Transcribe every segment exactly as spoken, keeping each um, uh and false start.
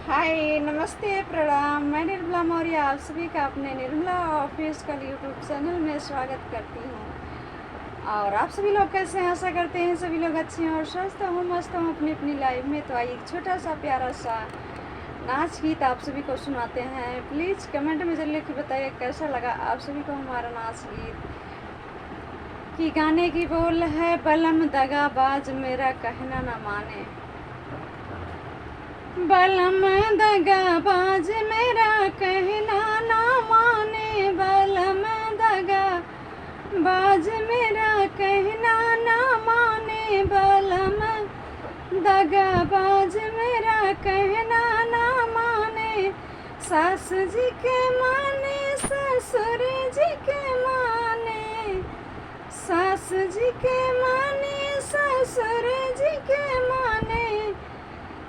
हाय, नमस्ते, प्रणाम। मैं निर्मला मौर्य आप सभी का अपने निर्मला ऑफिशियल YouTube चैनल में स्वागत करती हूँ। और आप सभी लोग कैसे हैं? आशा करते हैं सभी लोग अच्छे हैं और स्वस्थ हों, मस्त हों अपनी अपनी लाइफ में। तो आइए, एक छोटा सा प्यारा सा नाच गीत आप सभी को सुनाते हैं। प्लीज कमेंट में जरूर लिख के बताइए कैसा लगा आप सभी को हमारा नाच गीत। कि गाने की बोल है, बलम दगाबाज मेरा कहना ना माने। बलम दगाबाज मेरा कहना ना माने, बलम दगाबाज मेरा कहना ना माने, बलम दगाबाज मेरा कहना ना माने। सास जी के माने, ससुर जी के माने, सास जी के माने, ससुर जी के माने,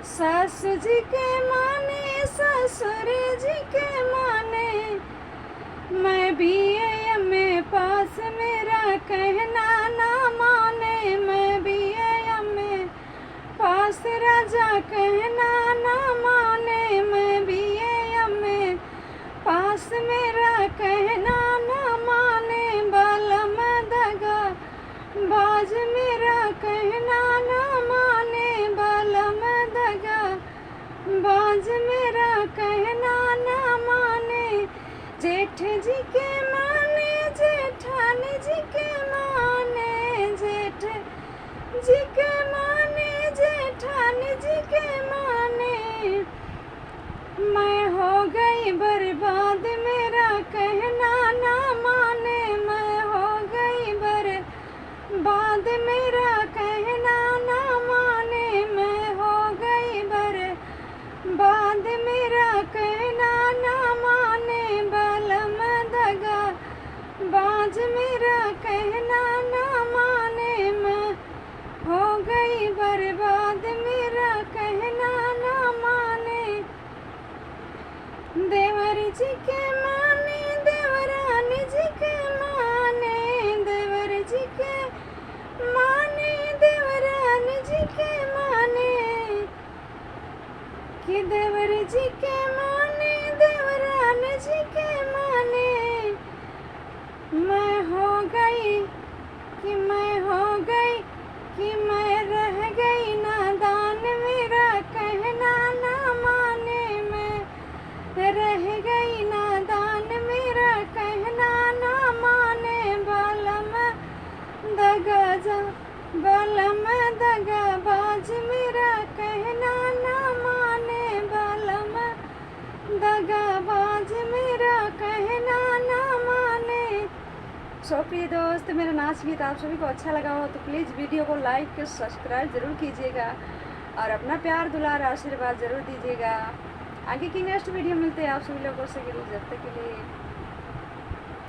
सास जी के माने, ससुर जी के माने। मैं बीए में पास, मेरा कहना ना माने, मैं बीए में पास, राजा कहना ना माने, मैं बीए में पास, मेरा कहना ना माने। बलम दगाबाज मेरा कहना ना माने, बलम दगाबाज मेरा कहना ना माने। जेठ जी के माने, जेठानी जी के माने, जेठ जी के माने, जेठानी जी के माने। मैं हो गई बर्बाद, मेरा कहना ना माने, मैं हो गई बर्बाद, मेरा कहना ना माने, मैं हो गई बर्बाद, मेरा कहना ना माने। बलम दगाबाज मेरा कहना ना माने, मैं हो गई बर्बाद, मेरा कहना ना माने। देवर जी के माने, देवरानी जी के माने, देवर जी के माने, देवरानी जी के माने। कि देवर जी के माने, देवरानी जी के माने। मैं हो गई, कि मैं हो गई, कि मैं रह गई नादान, मेरा कहना ना माने। मैं रह गई नादान, मेरा कहना ना माने। बलम दगाबाज, बलम दगाबाज, मेरा कहना ना माने। बलम दगाबाज मेरा कहना ना माने। So प्रिय दोस्त, मेरा नाच गीत आप सभी को अच्छा लगा हो तो प्लीज वीडियो को लाइक, सब्सक्राइब जरूर कीजिएगा और अपना प्यार, दुलार, आशीर्वाद जरूर दीजिएगा। आगे की नेक्स्ट वीडियो मिलते हैं आप सभी लोगों से, जब तक के लिए